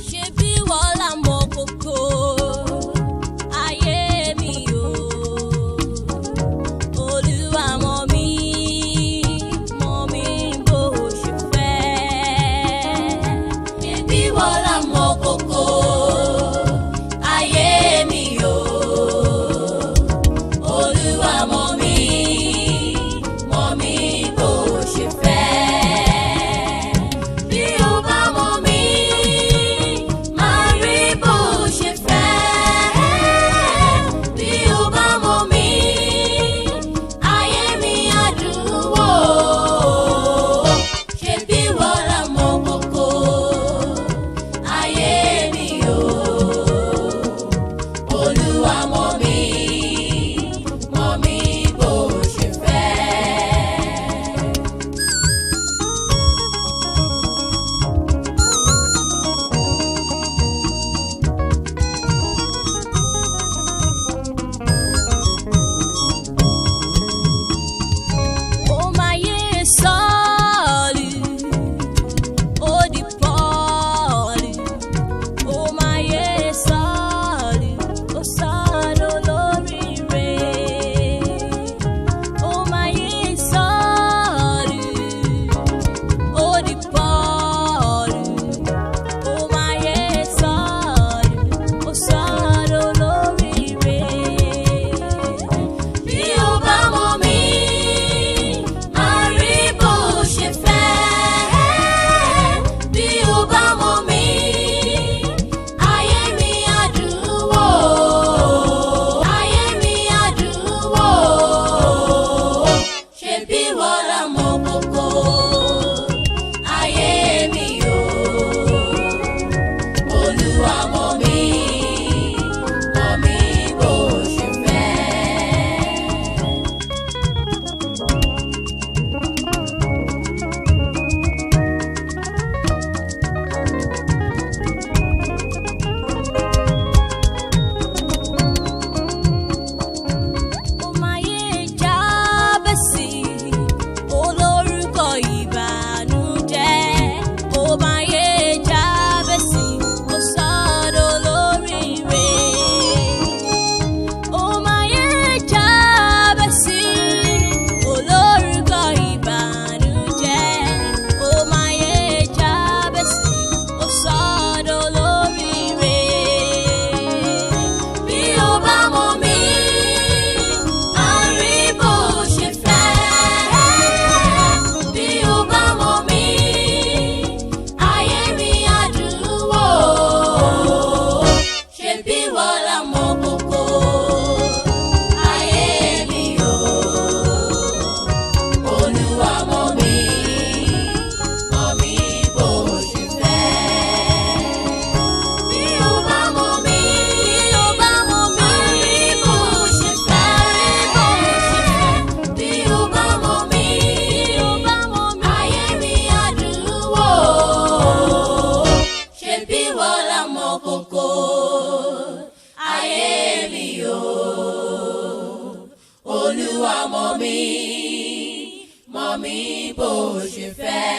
Ṣebí wọ́n la mọ kókó ayé mi o. Olúwa mọ̀ mí, mọ̀ mí bó ṣe fẹ́. Ṣebí wọ́n la mọ kókó ayé mi o. Olúwa mọ̀ mí, mọ̀ mí bó ṣe fẹ́. Bí o bá mọ̀ mí, máa rí bó ṣe fẹ́. Bí o bá mọ̀ mí, ayé mi á dùn wò. Ṣé bí wọ́n la mọ kókó ayé mi o? Olúwa mọ̀ mí, mọ̀ mí bó ṣe fẹ́. Ó máa yé Sọ́ọ̀lù, ó di Pọ́ọ̀lù. Ó máa yé Sọ́ọ̀lù, ó sọ̀rọ̀ lórí rẹ̀. Ó máa yé Sọ́ọ̀lù, ó di Pọ́ọ̀lù. Ó máa yé Sọ́ọ̀lù, ó sọ̀rọ̀ lórí rẹ̀. Bí o bá mọ̀ mí, máa rí bó ṣe fẹ́. Bí o bá mọ̀ mí, ayé mi á dùn wò. Ayé mi á dùn wò. Ṣé bí wọ́n la mọ kókó ayé mi o? Olúwa mọ̀ mí, mọ̀ mí bó ṣe fẹ́. Ó máa yé Jábésì, olórúkọ ìbànújẹ́. Ó máa yé Jábésì, ó sọ̀rọ̀ lórí rẹ̀. Ó máa yé Jábésì, olórúkọ ìbànújẹ́. Ó máa yé Jábésì, ó sọ̀rọ̀ lórí rẹ̀. Bí o bá mọ̀ mí, máa rí bó ṣe fẹ́. Bí o bá mọ̀ mí, ayé mi á dùn wò. Ṣé bí wọ́n la mọ kókó ayé mi o? Olúwa mọ̀ mí, mọ̀ mí bó ṣe fẹ́. Bí o bá mọ̀ mí, bí o bá mọ̀ mí, rí bó ṣe fẹ́, rí bó ṣe fẹ́. Bí o bá mọ̀ mí, bí o bá mọ̀ mí, ayé mi á dùn wò. Ṣé bí wọ́n la mọ kókó ayé mi o? Olúwa mọ̀ mí, mọ̀ mí bó ṣe fẹ́.